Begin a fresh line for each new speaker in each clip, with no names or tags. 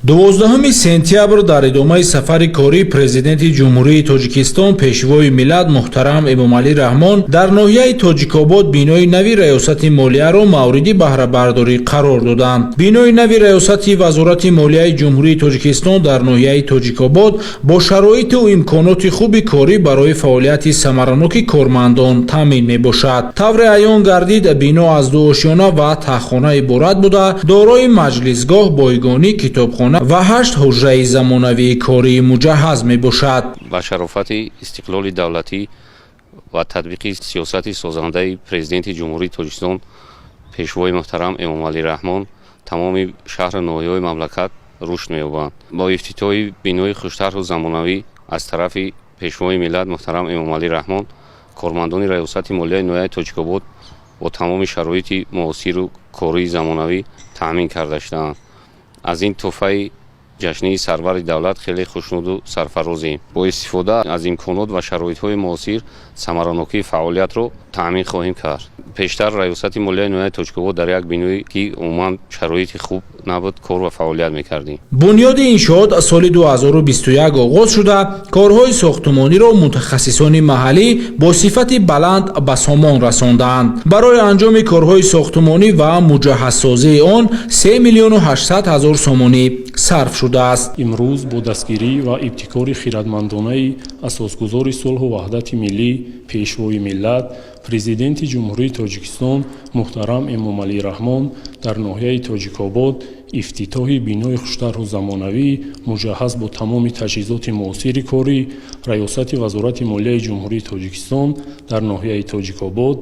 12 сентябр дар идомаи сафари кории Президенти Ҷумҳурии Тоҷикистон, Пешвои миллат муҳтарам Эмомалӣ Раҳмон дар ноҳияи Тоҷикобод бинои нави Раёсати молияро мавриди баҳрабардорӣ қарор доданд. Бинои нави Раёсати Вазорати молияи Ҷумҳурии Тоҷикистон дар ноҳияи Тоҷикобод бо шароиту имконоти хуби корӣ барои фаъолияти самараноки кормандон таъмин мебошад. Тавре аён гардид, бино аз ду ошёна ва таҳхона иборат буда, дорои маҷлисгоҳ, бойгонӣ, китобхона ва ҳашт ҳуҷраи замонавии кории муҷаҳҳаз мебошад.
Ба шарофати истиқлоли давлатӣ ва татбиқи сиёсати созандаи Президенти Ҷумҳурии Тоҷикистон, Пешвои муҳтарам Эмомалӣ Раҳмон, тамоми шаҳру ноҳияҳои мамлакат рушд меёбанд. Бо ифтитоҳи бинои хуштарҳу замонавӣ аз тарафи Пешвои миллат муҳтарам Эмомалӣ Раҳмон кормандони Раёсати молияи ноҳияи Тоҷикобод бо тамоми шароити муосиру кории замонавӣ таъмин карда шудаанд. Аз ин тӯҳфаи ҷашнии сарвари давлат хеле хушнуду сарфарозем. Бо истифода аз имконот ва шароитҳои муосир самаранокии фаъолиятро таъмин хоҳем кард. Пештар Раёсати молияи ноҳияи Тоҷикобод дар як биное, ки умуман шароити хуб набуд, кор ва фаъолият мекардем.
Бунёди иншоот соли 2021 оғоз шуда, корҳои сохтумониро мутахассисони маҳаллӣ бо сифати баланд ба сомон расондаанд. Барои анҷоми корҳои сохтумонӣ ва муҷаҳҳазсозии он 3 миллиону 800 ҳазор сомонӣ сарф шудааст.
Имрӯз бо дастгирӣ ва ибтикори хирадмандонаи асосгузори сулҳу ваҳдати миллӣ, Пешвои миллат, Президенти Ҷумҳурии Тоҷикистон муҳтарам Эмомалӣ Раҳмон дар ноҳияи Тоҷикобод ифтитоҳи бинои хуштарҳу замонавӣ, муҷаҳҳаз бо тамоми таҷҳизоти муосири корӣ Раёсати Вазорати молияи Ҷумҳурии Тоҷикистон дар ноҳияи Тоҷикобод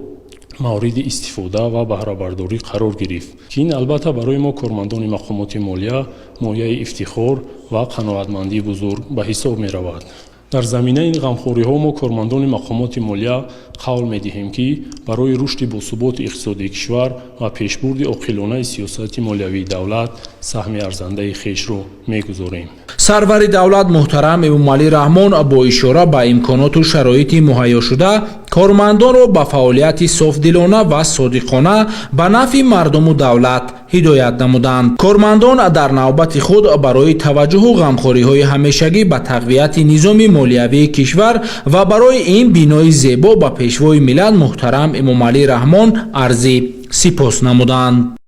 мавриди истифода ва баҳрабардорӣ қарор гирифт, ки ин албатта барои мо, кормандони мақомоти молия, мояи ифтихор ва қаноатмандии бузург ба ҳисоб меравад. Дар заминаи ин ғамхориҳо мо, кормандони мақомоти молия, қавл медиҳем, ки барои рушди босуботи иқтисодии кишвар ва пешбурди оқилонаи сиёсати молиявии давлат саҳми арзандаи хешро мегузорем.
Сарвари давлат муҳтарам Эмомалӣ Раҳмон бо ишора ба имконоту шароити муҳайёшуда кормандонро ба фаъолияти софдилона ва содиқона ба нафъи мардуму давлат ҳидоят намуданд. Кормандон дар навбати худ барои таваҷҷӯҳу ғамхориҳои ҳамешагӣ ба тақвияти низоми молиявии кишвар ва барои ин бинои зебо ба Пешвои миллат муҳтарам Эмомалӣ Раҳмон арзи сипос намуданд.